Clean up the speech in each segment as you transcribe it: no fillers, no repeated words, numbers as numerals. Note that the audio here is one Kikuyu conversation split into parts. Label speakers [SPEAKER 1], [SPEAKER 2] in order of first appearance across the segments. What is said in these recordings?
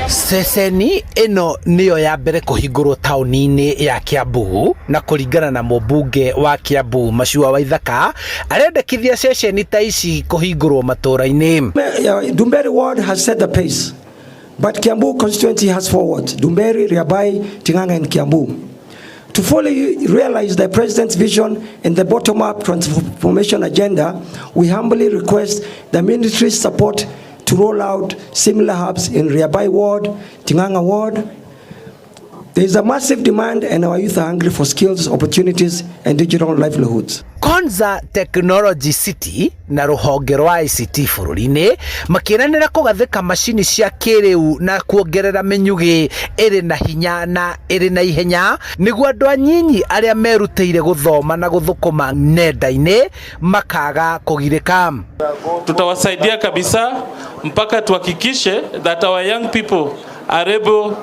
[SPEAKER 1] Ceceni ĩno nĩyo ya mbere kũhingũrwo taũni-inĩ ya Kiambu, na kũringana na mũmbunge wa Kiambu Macua Waithaka, arendekithia ceceni ta ici kũhingũrwo matũra-inĩ.
[SPEAKER 2] Ndumberi ward has set the pace, but Kiambu constituency has four wards: Ndumberi, Riabai, Ting'ang'a and Kiambu. To fully realize the President's vision and the bottom-up transformation agenda, we humbly request the ministry's support to roll out similar hubs in Riabai ward, Ting'ang'a ward. There is a massive demand and our youth are hungry for skills, opportunities and digital livelihoods.
[SPEAKER 1] Konza Technology City na rũhonge rwa ICT bũrũri-inĩ makĩranĩra kũgathĩka macini cia kĩrĩu na kuongerera mĩnyugĩ ĩrĩ na hinya na ĩrĩ na ihenya, nĩguo andũ anyinyi arĩa merutĩire gũthoma na gũthũkũma nenda-inĩ makaga kũgirĩka.
[SPEAKER 3] Tutawasaidia kabisa mpaka tuhakikishe that our young people are able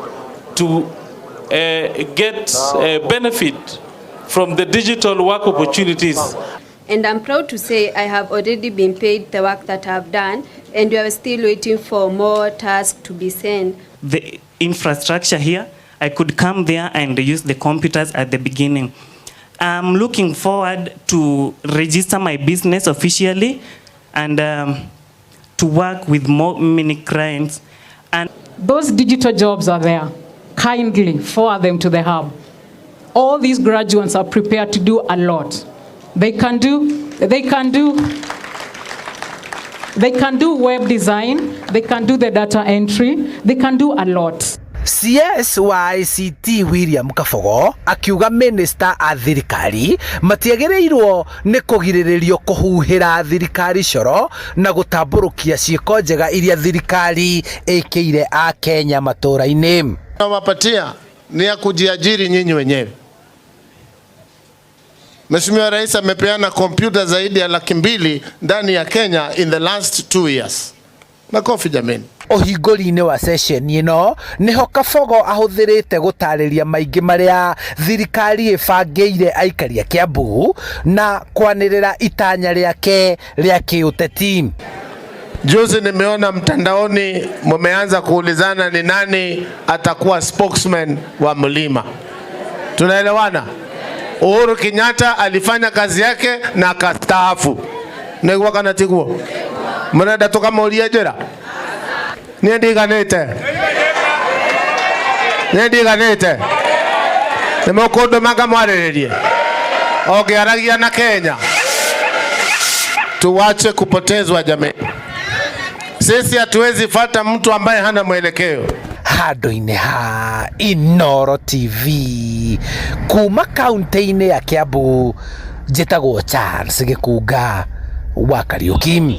[SPEAKER 3] to get benefit from the digital work opportunities.
[SPEAKER 4] And I'm proud to say I have already been paid the work that I've done, and we are still waiting for more tasks to be sent.
[SPEAKER 5] The infrastructure here, I could come there and use the computers at the beginning. I'm looking forward to register my business officially and to work with more many clients. And
[SPEAKER 6] those digital jobs are there. Kindly forward them to the hub. All these graduates are prepared to do a lot. They can do web design, they can do the data entry, they can do a lot.
[SPEAKER 1] CS wa ICT William Kabogo akiuga minista a thirikari matiagĩrĩirwo nĩ kũgirĩrĩrio kũhuhĩra thirikari coro na gũtambũrũkia ciĩko njega iria thirikari ĩkĩire a Kenya matũra-inĩ.
[SPEAKER 7] Nawapatia ni ya kujiajiri nyinyi wenyewe. Mheshimiwa Rais amepeana kompyuta zaidi ya 200,000 ndani ya Kenya in the last 2 years. Makofi jameni.
[SPEAKER 1] Ũhingũri-inĩ wa ceceni ĩno nĩho Kabogo ahũthĩrĩte gũtarĩria maingĩ marĩa thirikari ĩbangĩire aikari a Kiambu na kwanĩrĩra itanya rĩake rĩa kĩũteti.
[SPEAKER 7] Juzi nimeona mtandaoni mumeanza kuulizana ni nani atakuwa spokesman wa mlima. Tunaelewana? Uhuru Kenyatta alifanya kazi yake na akastaafu. Nĩguo kana tiguo? Murenda tukamurie njĩra? Niĩ ndiganĩte. Niĩ ndiganĩte. Nĩ mũkũndũma ngamwarĩrĩrie o ngĩaragia na Kenya. Tuwache kupotezwa jamii. Sisi hatuwezi fata mtu ambaye hana mwelekeo.
[SPEAKER 1] Handũ-inĩ ha Inoro TV kuma kaunti-inĩ ya Kiambu, njĩtagwo Charles Gĩkunga wa Kariũki.